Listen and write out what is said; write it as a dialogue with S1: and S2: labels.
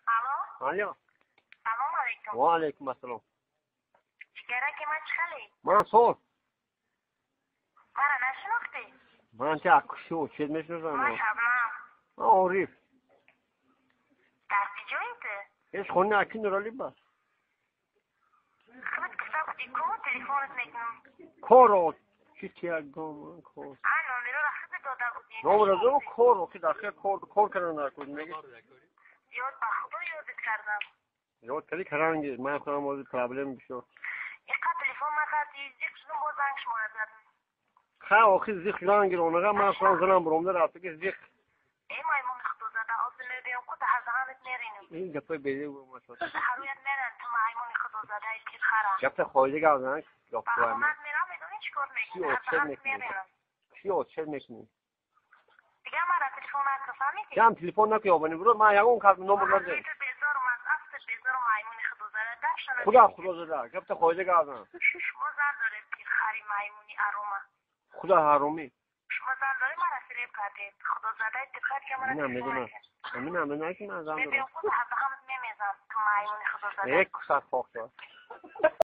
S1: Алло.
S2: Алло.
S1: Салом алейкум.
S2: Ва алейкум ассалом.
S1: Ҷигараки ман, чӣ хеле?
S2: Ман соз.
S1: Мара нашинохтӣ?
S2: Ман ти акуши чед мешиносам.
S1: Ман Шабнам.
S2: Ман Ориф.
S1: Дар куҷои ту?
S2: Ҳеч хони аки Нурали ба.
S1: Худат гуфта будӣ ку, телефонат мекунам.
S2: Коро чи тиягом кор.
S1: А номероро худат дода будӣ.
S2: Номеро кор охи дар кор кор кардан накун меги.
S1: Ёд ба худо ёдат кардам.
S2: Ёд кардӣ, каранги ман худам ҳозир проблем бисёр.
S1: Иқа телефон накардӣ, зиқ шудум, боз занг шуморо задам.
S2: Ха, охи зиқ шудан гиронага ман худам занам буромда рафта ки зиқ.
S1: Э, маймуни худозада, ҳозир мебиём ку, даҳазаҳанат меринам.
S2: Ин гапои беде гумашод.
S1: Ҳарӯят меран, ту маймуни худозадаи пирхара.
S2: Гапта хоида гап зан.
S1: Ба хонат мерам, медонӣ чӣ кор мекунӣ? Ҳазаҳанат меринам.
S2: Чӣ отчет мекунӣ?
S1: Дигар мара телефон накун, фаҳмидӣ?
S2: Ям телефон накун, ёбани буро, ман ягон кас номер надорам.
S1: Ту безорум, аз афтат безорум, маймуни худозада, дафшана.
S2: Худо худозада, гапта хоида гап зан.
S1: Шумо зан доред, пирхари маймуни арома.
S2: Худо ҳаромӣ.
S1: Шумо зан доред, мара фиреб кардед. Худозадаи пирхар ки мара
S2: Минам медонам. Минам медонам ки ман зан дорам.
S1: Мебиём ку, даҳазаҳанат мемезам, ту маймуни худозада.
S2: Як кусат хок шавад.